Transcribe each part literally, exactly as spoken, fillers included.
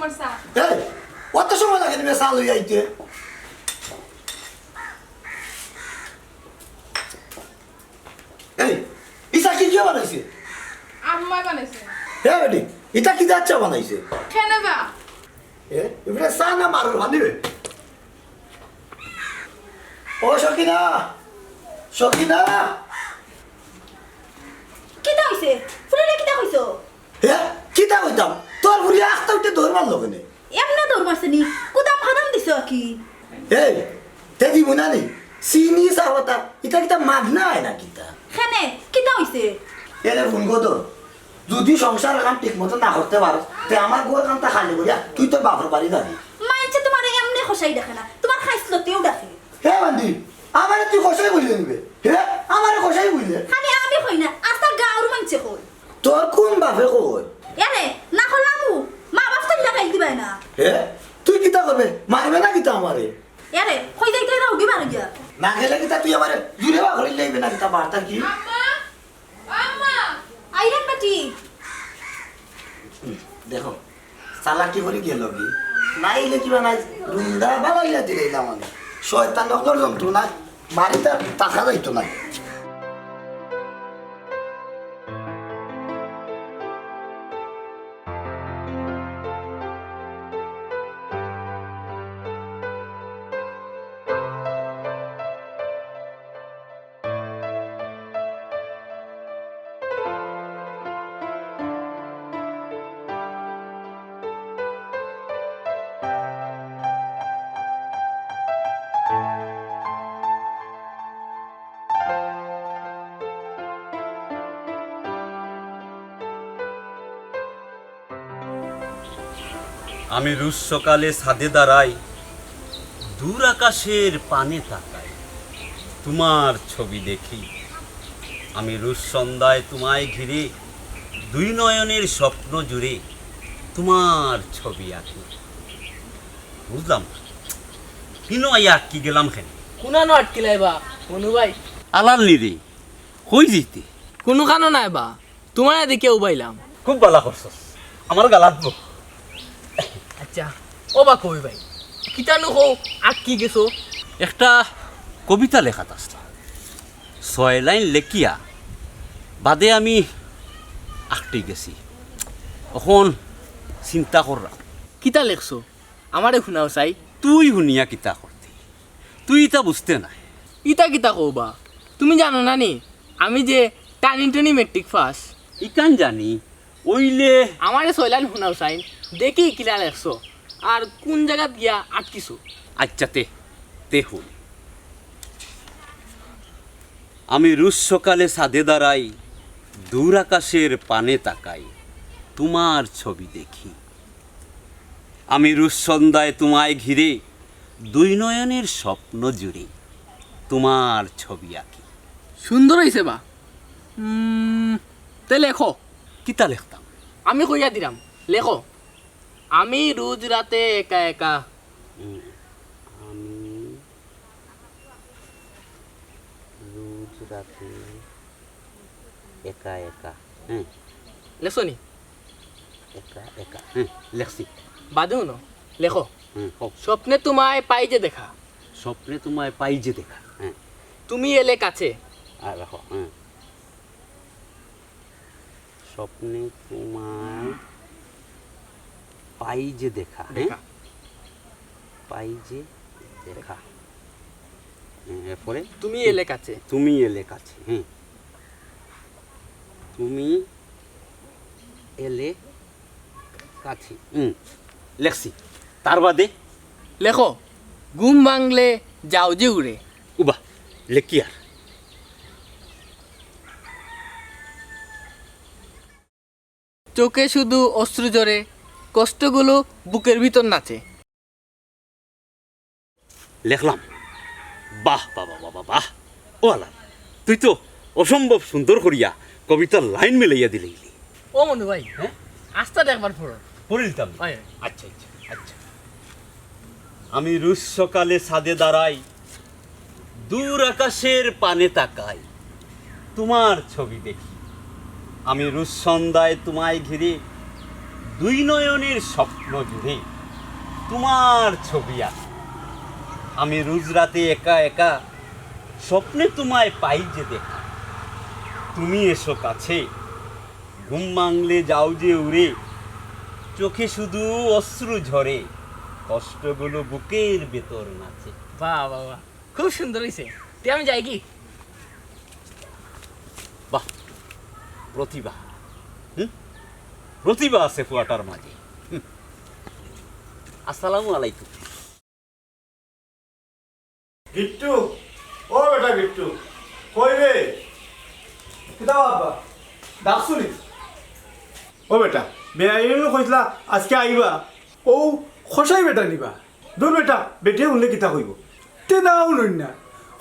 এই, অত সময় লাগে নি বে চা লই আইতে? এই, ইতা কিতা বানাইছে? আম্মায় বানাইছে। হে বেটি, ইতা কিতা চা বানাইছে? কেনে বা? এ, ইবনে চা না মারুর পানি বে? ও সকিনা, সকিনা। কিতা অইছে? ফুরিরে কিতা কইছো? হে, কিতা কইতাম? তোর ফুরি আস্তা উঠে দৌড় মারলো কেনে? এমনে দৌড় মারছে নি? কুদাম ফাদাম দিছো কি? এই, তে দিমু না নি? চিনি চা পাতা, ইতা কিতা মাগনা অয় না কিতা? কেনে, কিতা অইছে? এরে ফোন কর তো। যদি সংসার কাম ঠিক মতো না করতে পারস, তে আমার ঘর কামটা খালি করিয়া তুই তোর বাপর বাড়ি যাবি। মাইনষে তুমারে এমনে খসাই ডাকে না, তুমার খাইছলতেউ ডাকে। হে বান্দি, আমারে তুই খসাই কইলে নিবে? হে, আমারে খসাই কইলে? খালি আমি কই না, আস্তা গাঁওর মাইনষে কয়। তোর কুন বাপে কয়? এরে, না করলাম ও, মা বাপ তো ইলা গাইল দিবায় না। হে, তুই কিতা করবে? মারবে না কিতা আমারে? এরে, কই যাইতে না উঠি বারো গিয়া। না গেলে কিতা তুই আমারে জুরে বা করিলে নিবে না কিতা বার্তা কি? আম্মা, আম্মা, আইরাম বেটি। দেখো, চালাকি করি গেল কি? নাইলে কিবা নাই, রুন্দা বালাইয়া দিলাইলাম আমি। শয়তান অকলর যন্ত্রণা, বাড়িতে থাকা যাইতো না। আমি রোজ সকালে ছাদে দাঁড়াই, দূর আকাশের পানে তাকাই, তোমার ছবি দেখি। আমি রোজ সন্ধ্যায় তোমায় ঘিরে, দুই নয়নের স্বপ্ন জুড়ে তোমার ছবি আঁকি। বুঝলাম না, ইনো আইয়া আটকি গেলাম কেনে? কুনানো আটকিলায় বা, মনু ভাই? আলাল নি রে, কই যাইতে? কুনুখানো নায় বা, তুমারে দেখিয়া উবাইলাম। খুব বালা করছস, আমার গালাত বো। আচ্ছা, ও বা কবি ভাই, কিতানু কও, আটকি গেছো? একটা কবিতা লেখাত আছলাম, ছয় লাইন লেখিয়া বাদে আমি আটকি গেছি। অখন চিন্তা কররাম। কিতা লেখছো? আমারে হুনাও চাই। তুই হুনিয়া কিতা করতে? তুই ইতা বুঝতে নায়। ইতা কিতা কও বা? তুমি জানো না নি? আমি যে টানি টুনি মেট্রিক পাস। ইখান জানি, অইলে আমারে ছয় লাইন হুনাও চাই। দেখি কিলা লেখছো। আর কুন জাগাত গিয়া আটকিছো। আচ্ছা তে, তে হুন। আমি রোজ সকালে ছাদে দাঁড়াই, দূর আকাশের পানে তাকাই, তোমার ছবি দেখি। আমি রোজ সন্ধ্যায় তোমায় ঘিরে, দুই নয়নের স্বপ্ন জুড়ে তোমার ছবি আঁকি। সুন্দর অইছে বা। উম, তে লেখো। কিতা লেখতাম? আমি কইয়া দিরাম, লেখো। আমি রোজ রাতে একা একা। উম, আমি রোজ রাতে একা একা। হ্যাঁ। লেখছো নি? একা একা। হ্যাঁ, লেখছি। বাদে হুনো, লেখো। হুম, কও। স্বপ্নে তোমায় পাই যে দেখা। স্বপ্নে তোমায় পাই যে দেখা। হ্যাঁ। তুমি এলে কাছে। আর রাখো, হ্যাঁ। স্বপ্নে তোমায় পাই যে দেখা, হ্যাঁ? দেখা। পাই যে দেখা। হ্যাঁ, এরপরে? তুমি এলে কাছে। তুমি এলে কাছে, হ্যাঁ। তুমি এলে কাছে। হুম, লেখছি। তার বাদে? লেখো, ঘুম ভাঙলে যাও যে উড়ে। উবা, লেখি আর। চোখে শুধু অশ্রু ঝরে, কষ্টগুলো বুকের ভিতর নাচে। লেখলাম। বাহ, বাহ, বাহ, বাহ, বাহ, বাহ। ও আল্লাহ, তুই তো অসম্ভব সুন্দর করিয়া কবিতার লাইন মিলাইয়া দিলে। ও মনু ভাই, হ্যাঁ? আস্তাটা একবার পড়ো। পড়ে দিতাম। হয়। আচ্ছা, আচ্ছা, আচ্ছা। আমি রোজ সকালে ছাদে দাঁড়াই, দূর আকাশের পানে তাকাই, তোমার ছবি দেখি। আমি রোজ সন্ধ্যায় তোমায় ঘিরে, দুই নয়নের স্বপ্ন জুড়ে তোমার ছবি আঁকা। আমি রোজ রাতে একা একা স্বপ্নে তোমায় পাই যে দেখা। তুমি এসো কাছে, ঘুম ভাঙলে যাও যে উড়ে। চোখে শুধু অশ্রু ঝরে, কষ্টগুলো বুকের ভেতর নাচে। বাহ, বাহ, বাহ, খুব সুন্দর হইছে। তে আমি যাই কি? বাহ, প্রতিভা। হুম? প্রতিভা আছে ফুয়াটার মাঝে। হুম। আসসালামু আলাইকুম। গিট্টু, ও বেটা গিট্টু, কই রে? কিতা বাবা? ডাকছুনি? ও বেটা, বেআইন কইছলা আজকে আইবা। ও কসাই বেটা নিবা। দূর বেটা, বেটিয়ে হুনলে কিতা কইবো? তে না হুনইন না।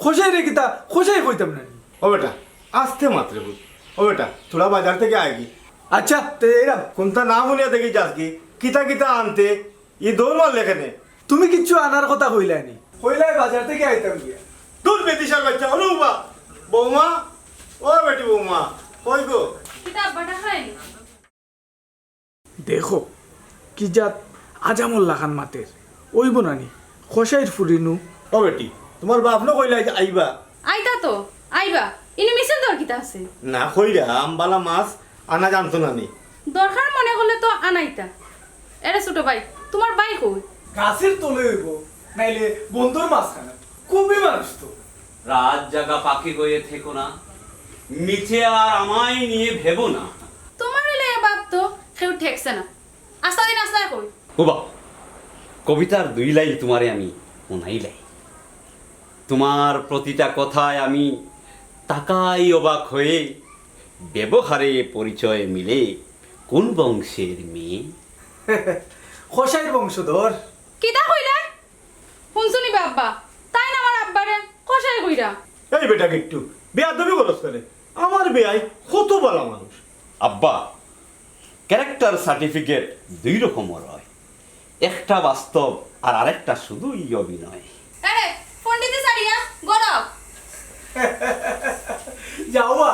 কসাই রে কিতা, কসাই কইতাম না নি? ও বেটা, আস্তে মাতরে বুঝ। ও বেটা, তোরা বাজার থেকে আয় কি? আচ্ছা, তে এরা কোনটা না হুনিয়া দেখি যাস কি? কিতা কিতা আনতে? ই দৌড় মারলে কেনে? তুমি কিচ্ছু আনার কথা কইলায় নি। কইলায় বাজার থেকে আইতাম গিয়া। দূর বেটিছার বাচ্চা, হলো বা? বৌমা, ও বেটি বৌমা, কই গো? কিতা আব্বা ডাকরায়নি? দেখো, কি জাত আজামর লাখান মাতের। অইবো না নি? কসাইর ফুরি নু। ও বেটি, তোমার বাপ নু কইলা যে আইবা। আইতা তো, আইবা। ইনি মিছিল দর কিতা আছে? না কইরা, আমবালা মাছ আনা জানতো না নি। দরকার মনে করলে তো আনাইতা। এরে ছোট ভাই, তোমার ভাই কই? গাছের তলে অইবো, নাইলে বন্দর মাঝখানে। খুবই মানুষ তো। রাত জাগা পাখি হয়ে থেকো না, মিছে আর আমায় নিয়ে ভেবো না। তোমার হইলে এ বাপ তো কেউ ঠেকছে না। আস্তা দিন আস্তায় কই? হুবা, কবিতার দুই লাইন তোমারে আমি হুনাইলাই। তোমার প্রতিটা কথায় আমি তাকাই অবাক হয়ে, ব্যবহারে পরিচয় মিলে কোন বংশের মেয়ে? কসাইর বংশধর। কিতা কইলে? হুনছুনি বা আব্বা, তাইন আমার আব্বারে কসাই কইরা। এই বেটা গিট্টু, বেয়াদবি করস কেনে? আমার বেয়াই কত বালা মানুষ। আব্বা, ক্যারেক্টার সার্টিফিকেট দুই রকমর হয়, একটা বাস্তব আর আরেকটা শুধুই অভিনয়। আরে, পণ্ডিতি ছাড়িয়া গরব। যাও বা,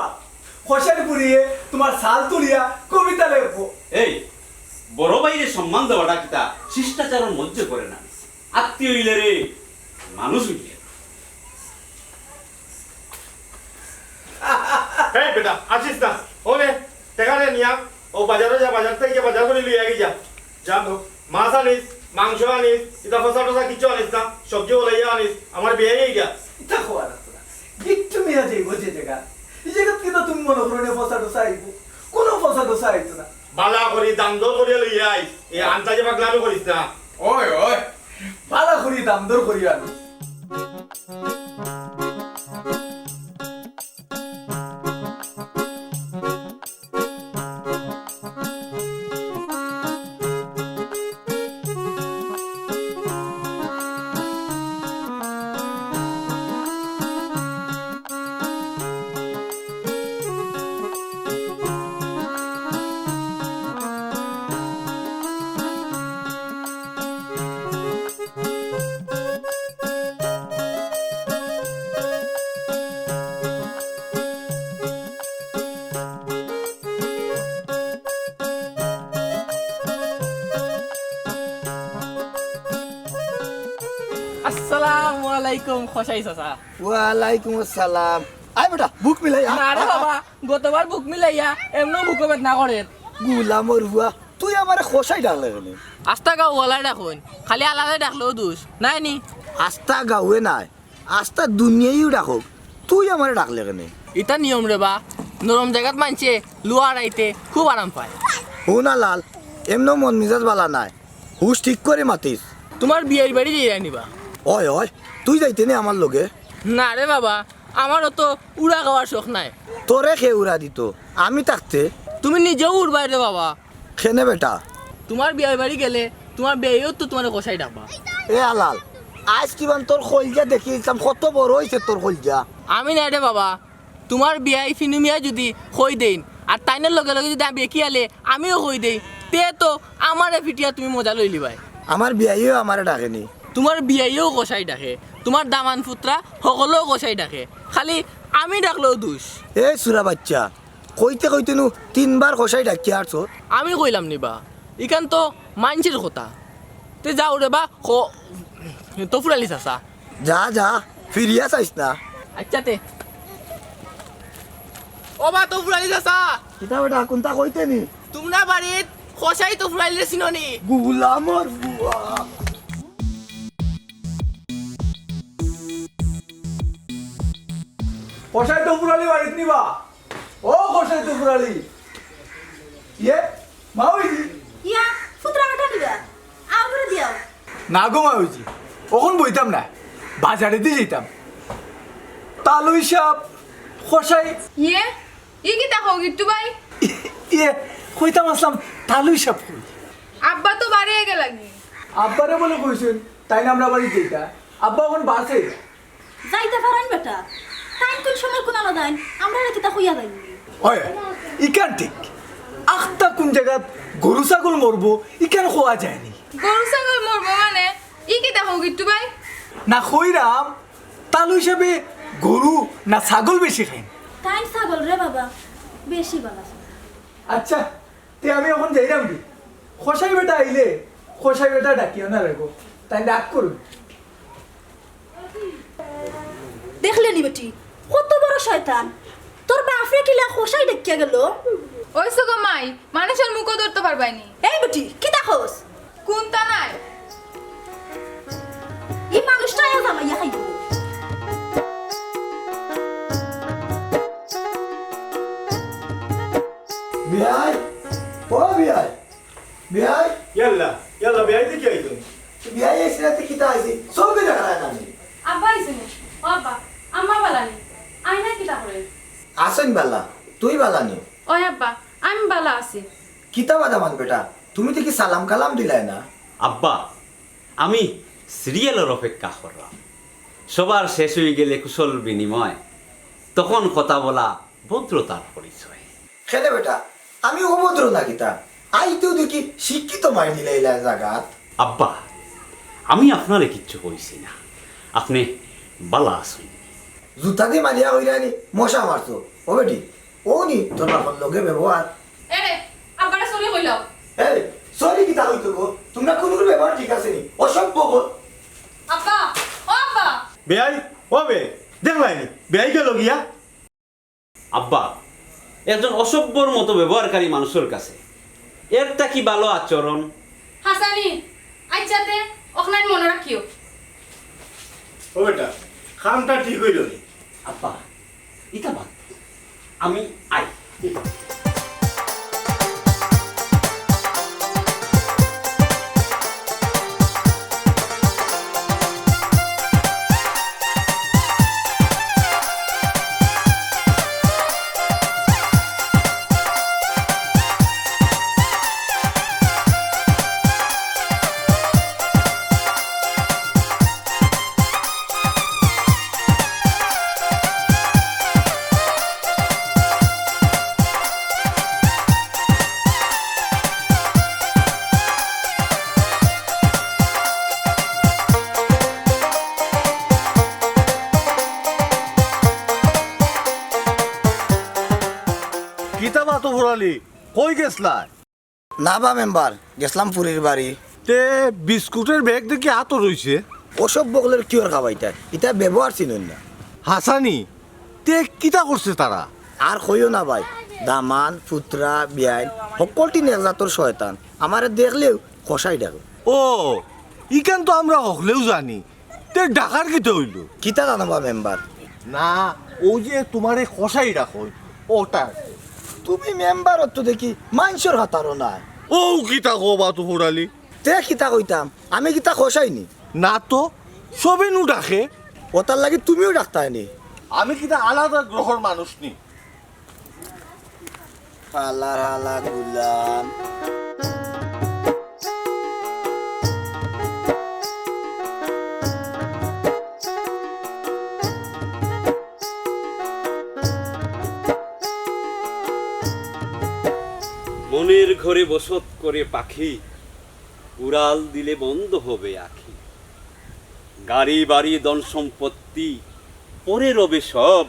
কসাইর ফুরিয়ে তোমার ছাল তুলিয়া কবিতা লেখো। এই, বড় ভাইরে সম্মান দেওয়াটা কিতা শিষ্টাচারর মধ্যে পড়ে না? আত্মীয় অইলে রে, মানুষ অইলে। এই বেটা, আসিস না। ওনে, টেকা রে নিয়া, ও বাজারো যা, বাজার থাকি বাজার করি লইয়া আই যা। যা, মাছ আনিস, মাংস আনিস, ইতা ফসা টসা কিচ্ছু আনিস না, সবজি ওলাইয়া আনিস, আমার বেয়াই গিয়া। ইতা খোয়া রাখতো না। গিট্টু মিয়া যাইবো যে জাগা, ই জাগাত কিতা তুমি মনো করো নি ফসা টসা আইবো? কোনো ফসা টসা আইতো না। বালা করি দাম দর করিয়া লইয়া আইস, এই আন্তাজে পাগলামি করিস না। ওই, ওই, বালা করি দাম দর করিয়া আনো। আসসালামু আলাইকুম, কসাই চাচা। ওয়ালাইকুম আসসালাম। আয় বেটা, বুক মিলাই, আ, না রে আ, আ। বাবা, গতবার বুক মিলাইয়া এমনও বুকো বেদনা করের। গুলামর ফুয়া, তুই আমারে কসাই ডাকলে কেনে? আস্তা গাঁওয়ালায় ডাকইন, খালি আলাদা ডাকলেও দুষ, নায় নি? আস্তা গাঁওয়ে নায়, আস্তা দুনিয়াইও ডাকউক, তুই আমারে ডাকলে কেনে? ইতা নিয়ম রে বা, নরম জাগাত মানষে লুয়া আড়াইতে খুব আরাম পায়। হুন আলাল, এমনও মন মিজাজ বালা নায়, হুশ ঠিক করি মাতিস। তোমার বিয়াইর বাড়ি যাইরায় নি বা? ওই, ওই, তুই যাইতে নি আমার লগে? না রে বাবা, আমারও তো উড়া খাওয়ার শখ নাই। তোরে কে উড়া দিতো, আমি থাকতে? তুমি নিজেও উড়বায় রে বাবা। কেনে বেটা? তোমার বিয়াইর বাড়ি গেলে তোমার বিয়াইও তো তোমারে কসাই ডাকবা। এ আলাল, আইজ কিবান তোর কইলজা দেখি ইসলাম কত বড় অইছে তোর কইলজা। আমি নায় রে বাবা, তোমার বিয়াই ফিনু মিয়ায় যুদি কই দেইন, আর তাইনর লগে লগে যুদি আমি বেকিয়ালে আমিও কই দেই, তে তো আমারে ফিটিয়া তুমি মজা লইলিবায়। আমার বিয়াইও আমারে ডাকে নি। তোমার বিয়াইও কসাই ডাকে, তোমার দামান ফুতরা হকলেও কসাই ডাকে, খালি আমি ডাকলেও দুষ। এ সুরা বাইচ্চা, কইতে কইতে নু তিনবার কসাই ডাকিয়া আরছস। আমি কইলাম নি বা, ইখান তো মাইনষের কথা। তে যাও রে বা, খ-, তফুর আলী চাচা। যা, যা, ফিরিয়া চাইস না। আচ্ছা তে। ও বা তফুর আলী চাচা। কিতা বেটা, কুনটা কইতে নি? তুমরা বাড়িত কসাই তফুর আলীরে চিনো নি? গুলামর বুয়া। কসাই তফুর আলী বাড়িত নি বা? ও কসাই তফুর আলী। ইয়ে, মা অইজি? ইয়া, ফুতরা কাটা নিবা? আও করে দিয়াও। না গো মা অইজি, অখন বইতাম না, বাজারেদি যাইতাম। তালুই সাব, কসাই। ইয়ে, ই কিতা কও গিট্টু ভাই? ইয়ে, কইতাম আছলাম, তালুই সাব কই? আব্বা তো বারে গেলাগি। আব্বারে বলে কইছইন, তাইন আমরার বাড়িত যাইতা। আব্বা অখন বাসে। যাইতা পারইন বেটা, তাইন কুন সময় কুনানো যাইন, আমরারে কিতা কইয়া যাইন নি? অয়, ইখান ঠিক। আখতা কুন জাগাত গরু ছাগল মরবো, ইখান কওয়া যায় নি। গরু ছাগল মরবো মানে? ই কিতা কও গিট্টু ভাই? না কইরাম, তালুই সাবে গরু না ছাগল বেশি খাইন? তাইন ছাগল রে বাবা, বেশি বালা। আচ্ছা, তে আমি অখন যাইরাম কি? কসাই বেটা আইলে, কসাই বেটা ডাকিও না রে গো, তাইন রাগ করইন। দেখলে নি বেটি, কত বড় শয়তান। তোর বাফরে কিলা কসাই ডাকিয়া গেল। অইছে গো মাই, মানুষর মুখও ধরতে পারবায় নি। এই বেটি, কিতা কস? কুনতা নায়? ই মানুষটা আজ আমাইয়া খাইব। বিয়াই, ও বিয়াই, বিয়াই। ইয়াল্লা, ইয়াল্লা, বিয়াই দেখি আইছইন। বিয়াই আইছে না, তে কিতা আইছে? চোখে দেখা যায় না নি। আব্বা আইছইন নি? ও আব্বা, আম্মা বালা নি? আইনা কিতা করে? আছইন বালা, তুই বালা নি? ওই আব্বা, আমি বালা আছি। কিতা বাদা মান বেটা, তুমি দেখি সালাম কালাম দিলায় না। আব্বা, আমি সিরিয়ালর অপেক্ষা কররাম। সবার শেষ অইগেলে কুশল বিনিময়, তখন কথা বলা ভদ্রতার পরিচয়। কেনে বেটা, আমি অভদ্র না কিতা? আইতেউ দেখি শিক্ষিত মাই দিলাইলা জাগাত। আব্বা, আমি আপনারে কিচ্ছু কইছি না, আপনে বালা আছইন। জুতা দি মারিয়া কইরায় নি, মশা মারছো। ও বেটি, অউ নি তোর বাপর লগে ব্যবহার। এরে, আব্বারে sorry কইলাও। এই, sorry কিতা কইতো গো? তুমরা কুনুর ব্যবহার ঠিক আছে নি? অসভ্য গো। আব্বা, ও আব্বা। বেয়াই, ও বে, দেখলায় নি? বেয়াই গেল গিয়া। আব্বা, একজন অসভ্যর মতো ব্যবহারকারী মানুষর কাছে এর থাকি ভালো আচরণ। হাসানি, আচ্ছা তে, অখনাইন মনো রাখিও। ও বেটা, কামটা ঠিক অইল নি। আব্বা, ইটা বাদ। আমি আই। কিতা বা তফুর আলী, কই গেছলায়? না বা মেম্বার, গেছলাম ফুরির বাড়ি। তে বিস্কুটর ব্যাগ দেখি আতো রইছে। অসভ্য অকলরে কিওর খাবাইতায়, ইতা ব্যবহার চিনইন না। হাসানি, তে কিতা করছে তারা? আর কইও না ভাই, দামান, ফুতরা, বিয়াইন, হক্কলটি নেকজাতর শয়তান। আমারে দেখলেউ কসাই ডাকে। ও, ইখান তো আমরা হকলেউ জানি। তে ডাকার কিতা অইল? কিতা জানো বা মেম্বার? না, অউ যে তুমারে কসাই ডাকইন, অটা। তুমি মেম্বার অত দেখি মাইনষর কাতারো নায়। অউ কিতা কও বা তফুর আলী? তে কিতা কইতাম, আমি কিতা কসাই নি? না তো, সবে নু ডাকে। অতার লাগি তুমিও ডাকতায় নি। আমি কিতা আলাদা গ্রহর মানুষ নি? হালার হালা গুলাম। মনের ঘরে বসত করে পাখি, উড়াল দিলে বন্ধ হবে আখি। গাড়ি বাড়ি ধন সম্পত্তি পরে রবে সব,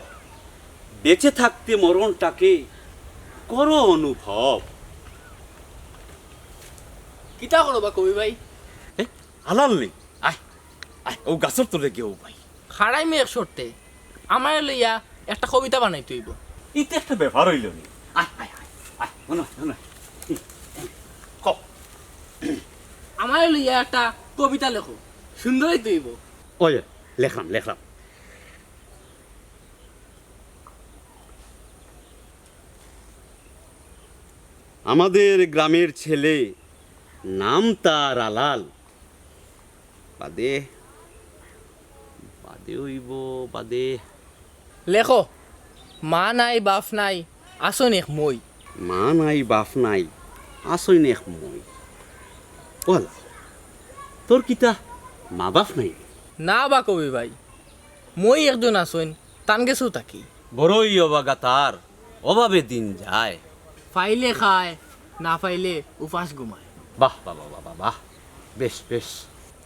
বেঁচে থাকতে মরণটাকে করো অনুভব। কিতা করো বা কবি ভাই? এ, আলাল নি? আয়, আয়, অউ গাছর তলে গিয়া উবাই। খাড়াইমু এক শর্তে, আমারে লইয়া একটা কবিতা বানাইতে অইবো। ইতা একটা ব্যাপার অইলো নি? আয়, আয়, আয়, আয়, মনো অয়, মনো অয়। ক। আমারে লইয়া একটা কবিতা লেখো, সুন্দর অইতে অইবো। ওই, লেখলাম, লেখলাম। আমাদের গ্রামের ছেলে, নাম তার আলাল। বাদে, বাদে অইবো, বাদে। লেখো, মা নাই, বাপ নাই, আছইন এক মই। মা নাই, বাপ নাই, আছইন এক মই। ওয়ালা, তোর কিতা মা বাপ নাই? না বা কবি ভাই, মই একজন আছইন, তান গেছেউ থাকি। বড়ই অভাগা তার, অভাবে দিন যায়। পাইলে খায়, না পাইলে উপাস ঘুমায়। বাহ, বাহ, বাহ, বাহ, বাহ, বাহ। বেশ, বেশ।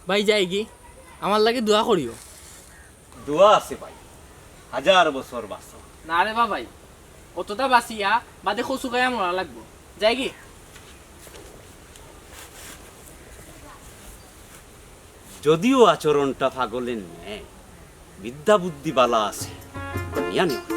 ভাই যাইগি, আমার লাগি দোয়া করিও। দোয়া আছে ভাই, হাজার বছর বাঁচো। না রে বা ভাই, অতটা বাঁচিয়া বাদে কচু খাইয়া মরা লাগবো। যাইগি। যদিও আচরণটা পাগলের ন্যায়, বিদ্যা বুদ্ধি বালা আছে, মানিয়া নেওয়া যায়।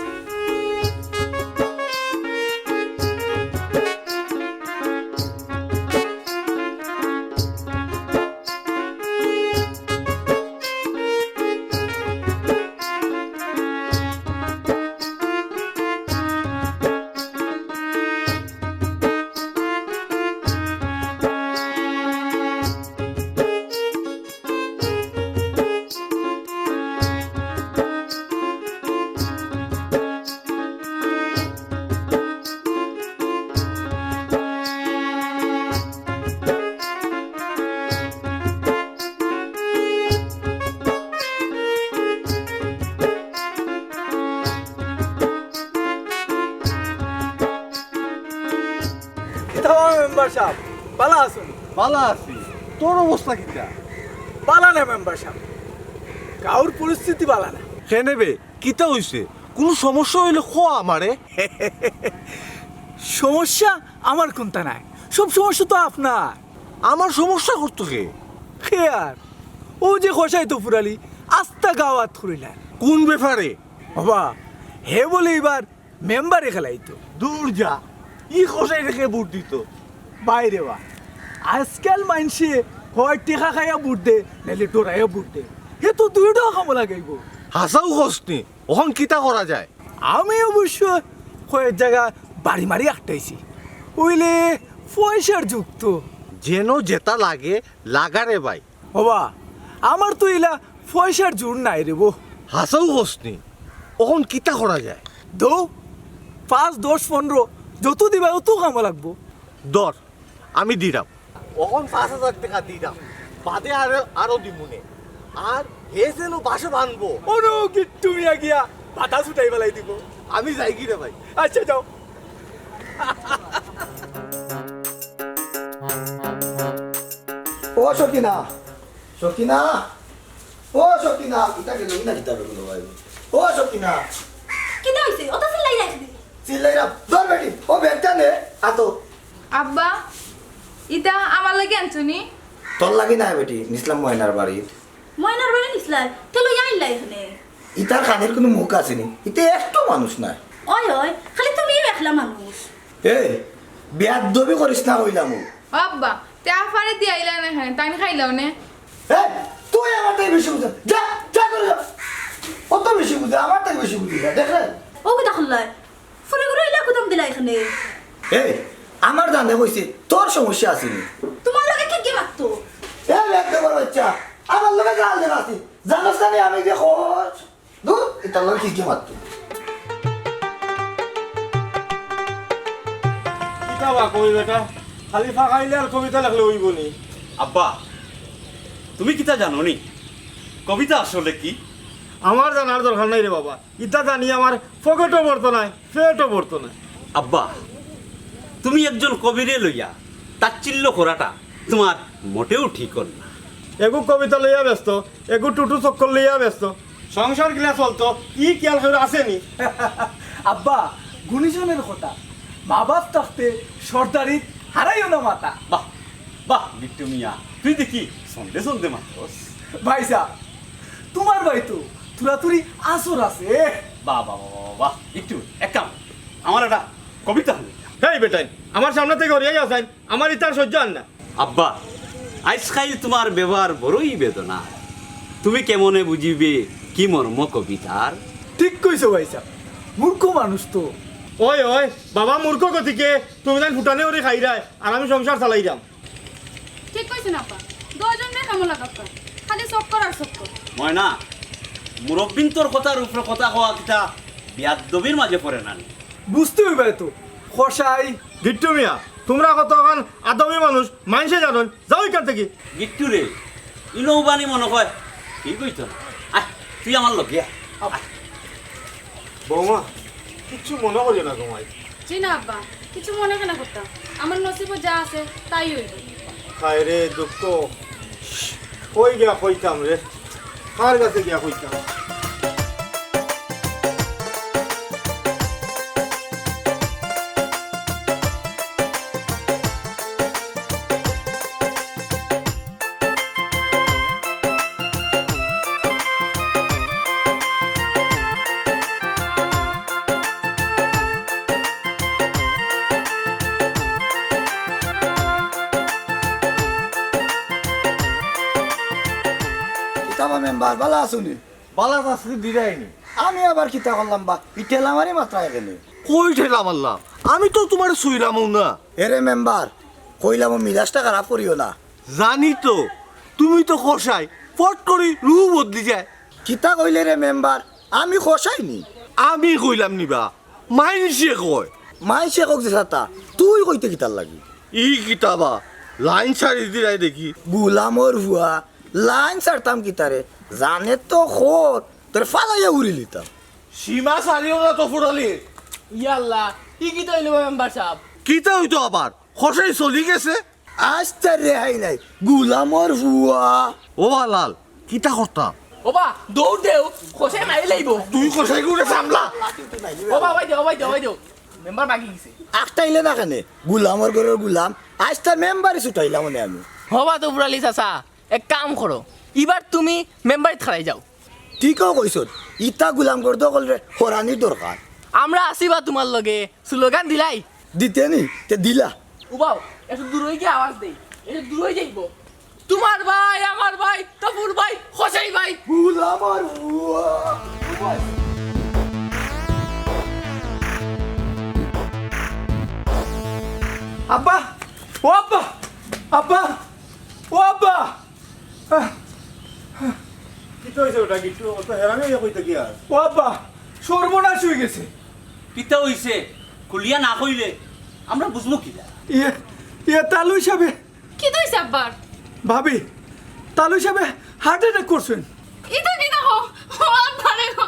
কিতা বা মেম্বার সাব, বালা আছইন? বালা আছি, তোর অবস্থা কিতা? বালা না মেম্বার সাব, গাঁওর পরিস্থিতি বালা না। কেনে বে, কিতা অইছে? কুনু সমস্যা অইলে ক আমারে। সমস্যা আমার কুনতা নাই, সব সমস্যা তো আপনার। আমার সমস্যা করতো কে? কে আর? অউ যে কসাই তো ফুরালি, আস্তা গাঁও আত করিলা। কুন ব্যাপারে? ওবা, হে বলে ইবার মেম্বারে খেলাইতো। দূর যা, ই কসাইরে কে ভোট দিতো? বাইরে বা, আজকাল মাইনষে হয় টেকা খাইয়া ভোট দে, নাইলে ডরাইয়া ভোট দে। হে তো দুইটাউ কামো লাগাইবো। হাছাউ কছনি, অখন কিতা করা যায়? আমি অবশ্য কয়েক জাগা বাড়ি মারি আটকাইছি, অইলে পয়সার যুগ তো। যেন যেতা লাগে, লাগা রে ভাই। ওবা, আমার তো ইলা পয়সার জোর নাই রে বো। হাছাউ কছনি, অখন কিতা করা যায়? দৌ, পাঁচ, দশ, পনরো, যত দিবা অত কামো লাগবো। ধর, আমি দিরাম। অখন পাঁচ হাজার টেকা দিরাম, বাদে আরো, আরো দিমুনে। আর হে যেন বাসা বানবো। অনো গিট্টু মিয়া গিয়া বাতা ছুটাই ফালাই দিবো। আমি যাইগি রে ভাই। আচ্ছা, যাও। ও সকিনা, সকিনা, ও সকিনা, ইতা গেল না, ইতা গেল ভাই। ও সকিনা। কিতা অইছে? অত চিল্লাই রাখবি। চিল্লাই না, ধর বেটি, ও ব্যাগটা নে, আতো। আব্বা, ইতা আমার লাগি আনছো নি? তোর লাগি না বেটি, নিছলাম ময়নার বাড়িত। ময়নার বাড়ি নিছলায়? তে লইয়া আইলায় কেনে? ইতার কানের কুনু মুখ আছে নি? ইতা একটু মানুষ নায়। ওই, ওই, খালি তুমিউ একলা মানুষ। এই, বেয়াদবি করিস না কইলাম। ও আব্বা, তে আফারে দিয়া আইলা না কেনে? তাইন খাইলাও নে। এই, তুই আমার থাকি বেশি বুঝছ। যা, যা করে যা। অত বেশি বুঝে, আমার থাকি বেশি বুঝে না, দেখলে? ও কিতা করলায়? ফুরিগুরে ইলা কুদাম দিলা এখানে। এই, আমার জানে কইছে, তোর সমস্যা আছে নি? তোমার লগে কে কে মাততো? এই, বেয়াদবর বাচ্চা, আমার লগে গাল দে মাতি। জানোস না নি আমি যে খোঁজ? দূর, ইতার লগে কিতা মাততো? কিতা বা কই বেটা? খালি ফাঁকাইলে আর কবিতা লেখলে অইবো নি? আব্বা, তুমি কিতা জানো নি? কবিতা আসলে কি? আমার জানার দরকার নাই রে বাবা। ইতা জানি আমার পকেটও ভরতো নায়, পেটও ভরতো নায়। আব্বা, তুমি একজন কবিরে লইয়া তাচ্ছিল্য করাটা তোমার মোটেও ঠিক অর না। এগু কবিতা লইয়া ব্যস্ত, এগু টুটু চক্কর লইয়া ব্যস্ত। সংসার গিলা চলতো, ই খেয়াল করে আছে নি? আব্বা, গুণীজনের কথা, মা বাপ থাকতে সর্দারিত হারাইও না মাথা। বাহ, বাহ, গিট্টু মিয়া, তুই দেখি সন্দেহ সন্দেহ মাতস। ভাইসাব, তুমার ভাই তো তুরাতুরি আসর আছে। বাহ, বাহ, বাহ, বাহ, বাহ, বাহ। গিট্টু, এক কাম, আমার একটা কবিতা হুনাইতা। এই বেটাইন, আমার সামনে থাকি হরিয়া যাও চাইন, আমার ইতার সইজ্য অর না। আব্বা, আইজকাইল তুমার ব্যবহার বড়ই বেদনা। তুমি কেমনে বুঝিবে কি মর্ম কবিতার? ঠিক কইছো ভাইসাব, মূর্খ মানুষ তো। ওই, ওই, বাবা মূর্খ গতিকে তুমি যেন ফুটানি করি খাইরায়, আর আমি সংসার চালাইরাম। ঠিক কইছইন আব্বা, দুইজনরে কামো লাগাউক্কা, খালি চক্কর আর চক্কর। ময়না, মুরব্বিন্তর কথার উপরে কথা কওয়া কিতা বেয়াদ্দবির মাঝে পড়ে না নি? বুঝতে অইবো তো, কসাই। গিট্টু মিয়া, তুমরা কতখান আদবি মানুষ, মাইনষে জানইন, যাও ইখান থাকি। গিট্টু রে, ইনো উবানি মনো কয়, ঠিক অইতো না। আয়, তুই আমার লগে আয়। আয়। বৌমা, কিচ্ছু মনো করিও না গো মাই। জি না আব্বা, কিছু মনো কেনে করতাম? আমার নসিবো যা আছে, তাই অইবো। হায় রে দুঃখ, কই গিয়া কইতাম রে, কার গেছে গিয়া কইতাম? কিতা বা মেম্বার, ভালা আছো নি? ভালা আছি দিরায়নি। আমি আবার কিতা করলাম বা, ই ঠেলা মারি মাতরায় কেনে? কই ঠেলা মারলাম? আমি তো তুমারে ছুইরামউ না। এরে মেম্বার, কইলাম ও মিজাজটা খারাপ করিও না। জানি তো, তুমি তো কসাই, ফট করি রুহ বদলি যায়। কিতা কইলে রে মেম্বার, আমি কসাই নি? আমি কইলাম নি বা, মাইনষে কয়। মাইনষে কউক যে ছাতা, তুই কইতে কিতার লাগি? ই কিতা বা, লাইন ছাড়ি দিরায় দেখি। গুলামর ফুয়া, লাইন ছাড়তাম কিতারে? জানে তো খত, তোরে ফালাইয়া উড়িলিতাম। সীমা ছাড়িও না তো ফুড়ালি। ইয়াল্লা, ই কিতা অইলো বা মেম্বার সাব? কিতা অইতো আবার? কসাই চলি গেছে? আস্তা রেহাই নাই, গুলামর ফুয়া। ও বা লাল, কিতা করতাম? ও বা, দৌড় দেও, কসাই মারি লাইবো। তুই কসাই করে সামলা। ও বা, ওই দে, ওই দে, ওই দে। মেম্বার বাগি গেছে। আটকাইলে না কেনে? গুলামর ঘরর গুলাম। আস্তা মেম্বারি ছুটাইলাম অনে আমি। ও বা তো ফুড়ালি চাচা, এক কাম করো, ইবার তুমি মেম্বারিত খাড়াই যাও। ঠিকউ কইছত, ইতা গুলাম গর্দ অকলরে হরানির দরকার। আমরা আছি বা তুমার লগে, স্লোগান দিলাই। দিতে নি, তে দিলা। উবাও, একটু দূর অই গিয়া আওয়াজ দেই, একটু দূর অই যাইবো। তুমার ভাই, আমার ভাই, তফুর ভাই, কসাই ভাই। গুলামর ফুয়া। আব্বা, ও আব্বা, আব্বা, ও আব্বা। আহ, কিতা অইছে ওটা? গিট্টু, অত হেরান অইয়া কইতে কি আর? ও আব্বা, সর্বনাশ অই গেছে। কিতা অইছে? খুলিয়া না কইলে আমরা বুঝমু কিলা? ইয়ে, ইয়ে, তালু হিসাবে। কিতা অইছে আব্বার? ভাবি, তালু হিসাবে heart attack করছইন। ইতা কিতা কও? ও আব্বারে গো।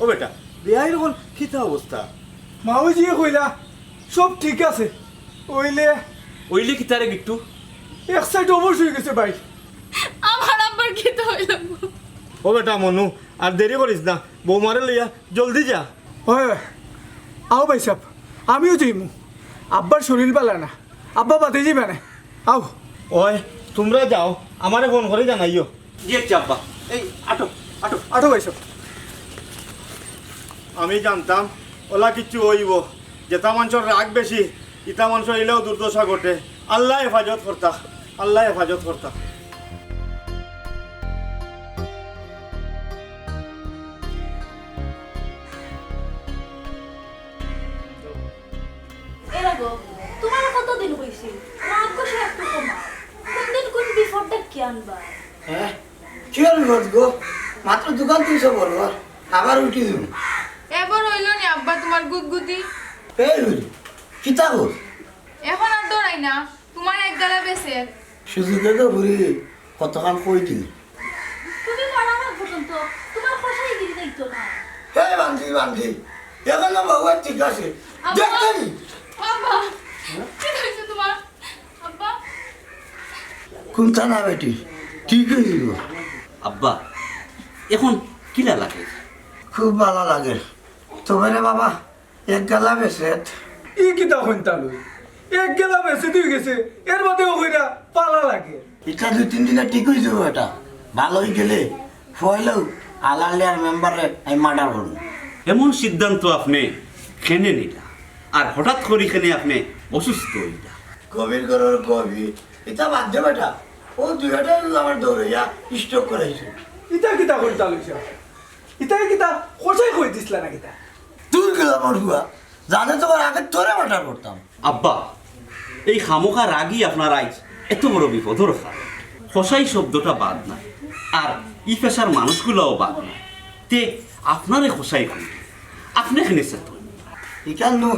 ও বেটা, বিয়াইর অখন কিতা অবস্থা? মাউজিয়ে কইলা, সব ঠিক আছে। অইলে? অইলে কিতা রে গিট্টু? এক side অবশ অই গেছে ভাই। আমার আব্বার কিতা অইলো? ও বেটা মনু, আর দেরি করিস না, বৌমারে লইয়া জলদি যা। অয়, অয়। আও ভাইসাব, আমিও যাইমু। আব্বার শরীল ভালা না, আব্বা বাদে যাইবা না। আও। অয়, তুমরা যাও, আমারে ফোন করি জানাইও। জি আচ্ছা আব্বা, এই আটো, আটো। আটো ভাইসাব। আমি জানতাম অলা কিচ্ছু অইবো। যেতা মানষর রাগ বেশি, ইতা মানষর ইলাউ দুর্দশা ঘটে। আল্লায় হেফাজত করতা, আল্লায় হেফাজত করতা। এরা গো, তুমারে কতদিন কইছি, রাগ কষে একটু কমাও। কুনদিন কুন বিপদটা কি আনবা? হ্যাঁ? কি আর বিপদ গো? মাত্র দোকান তুলছো বলো, আবার উঠি দিমু। এবার অইলো নি আব্বা তুমার গুদগুদি? এই হইল, কিতা কর? অখন আর ডরাই না, তুমার এক গালা বেচে। সুযোগে তো ঘুরি কতখান কই দিন। তুমি মরা না পর্যন্ত তুমার কষাইগিরি যাইতো না। হে বান্দি, বান্দি, অখনো বউয়ে ঠিক আছে। আব্বা। দেখতে নি। আব্বা, কিতা অইছে তুমার? আব্বা। কুন্তা না বেটি, ঠিক অই যাইবো। আব্বা, অখন কিলা লাগে? খুব ভালা লাগে। তবে রে বাবা, এক গালা বেচেত। ই কিতা কইন তালু? এক গেলা বেশি দুই গেছে, এর বাদেও কইরা পালা লাগে। ইটা দুই তিন দিনে ঠিক অই যাইবো বেটা। ভালা অই গেলে পয়লাউ আলালে আর মেম্বাররে আমি মার্ডার করমু। এমন সিদ্ধান্ত আপনে কেনে নিলা? আর হঠাৎ করি কেনে আপনে অসুস্থ অইলা? কবির ঘরর কবি, ইতা বাদ দে বেটা। অউ দুইটায় আমার দৌড়াইয়া স্ট্রোক করাইছে। ইতা কিতা কইতা লইছা? ইতারে কিতা কসাই কই দিছলা না কিতা? তুই গেলা আমার হুয়া, জানে তো আগে তোরে মার্ডার করতাম। আব্বা, এই খামোখা রাগই আপনার আইজ এত বড় বিপদর কারণ। কসাই শব্দটা বাদ নাই, আর ই পেশার মানুষগুলাও বাদ নাই। তে আপনারে কসাই কই, আপনে কেনে চেতন? ইখান নু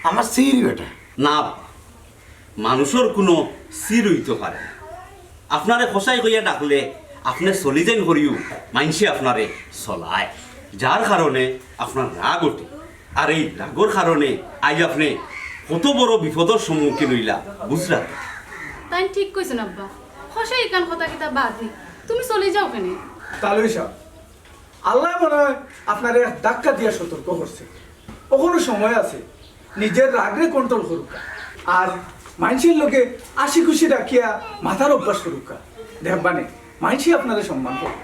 আমার সির বেটা। না আব্বা, মানুষর কুনু সির অইতো পারে না। আপনারে কসাই কইয়া ডাকলে আপনে চলি যাইন করিও মাইনষে আপনারে চলায়, যার কারণে আপনার রাগ উঠে। আর এই রাগর কারণে আইজ আপনে কত বড় বিপদর সম্মুখীন অইলা বুঝরা তো? তাইন ঠিক কইছইন আব্বা, কসাই ইখান কথা কিতা বাদ নি, তুমি চলি যাও কেনে? তালই সাব, আল্লায় মনে অয় আপনারে এক ধাক্কা দিয়া সতর্ক করছে। অখনো সময় আছে, নিজর রাগরে কন্ট্রোল করুক্কা, আর মাইনষর লগে হাসি খুশি রাখিয়া মাতার অভ্যাস করুক্কা। দেখবানে মাইনষে আপনারে সম্মান করবো।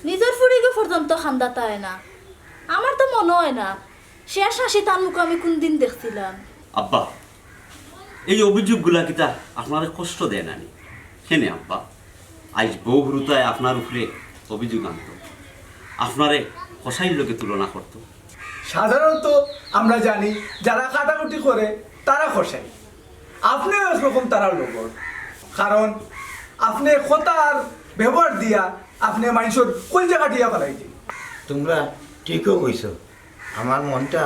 নিজর ফুড়িগু পর্যন্ত কান্দাত আয় না, আমার তো মনো অয় না শেষ হাসি তার মুখো আমি কুনদিন দেখছিলাম। আব্বা, এই অভিযোগগুলা কিতা আপনারে কষ্ট দেয় না নি? কেনে আব্বা, আইজ বউ হুরুতায় আপনার উপরে অভিযোগ আনতো, আপনারে কসাইর লগে তুলনা করতো। সাধারণত আমরা জানি যারা কাটাকুটি করে তারা কসাই, আপনেও একরকম তারার লগর, কারণ আপনে কথা আর ব্যবহার দিয়া আপনে মাইনষর কইলজা কাটিয়া ফালাই দিন। তুমরা ঠিকউ কইছো, আমার মনটা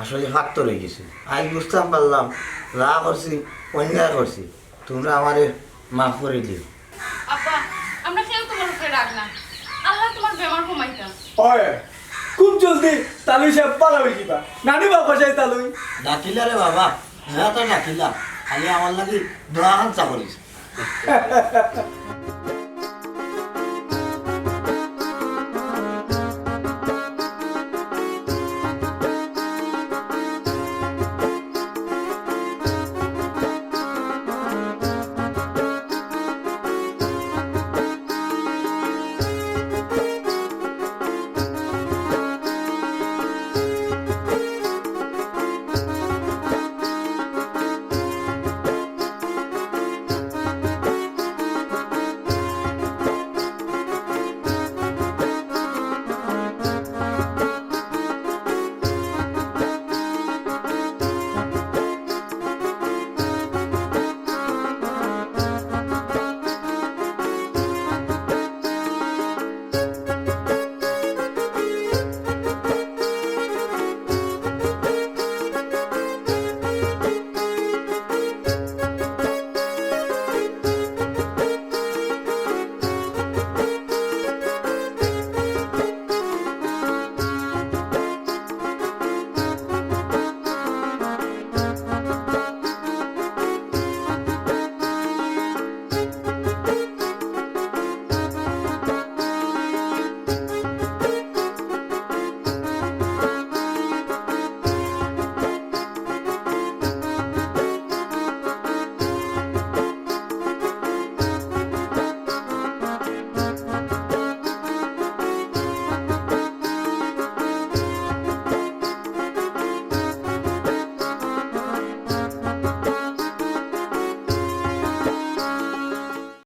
আসলে ফাত্তর অই গেছে। আইজ বুঝতাম পারলাম, যা করছি অন্যায় করছি, তুমরা আমারে মাফ করি দিও। আব্বা, আমরা কেউ তুমার উপরে রাগ না, আল্লায় তুমার বেমার কমাইতা। অয়, খুব জলদি তালই সাব ভালা অই যিবা। নানি বাবা যাই তালই। ডাকিলা রে বাবা, যা তো ডাকিলা, খালি আমার লাগি দোয়া খান চা করিস।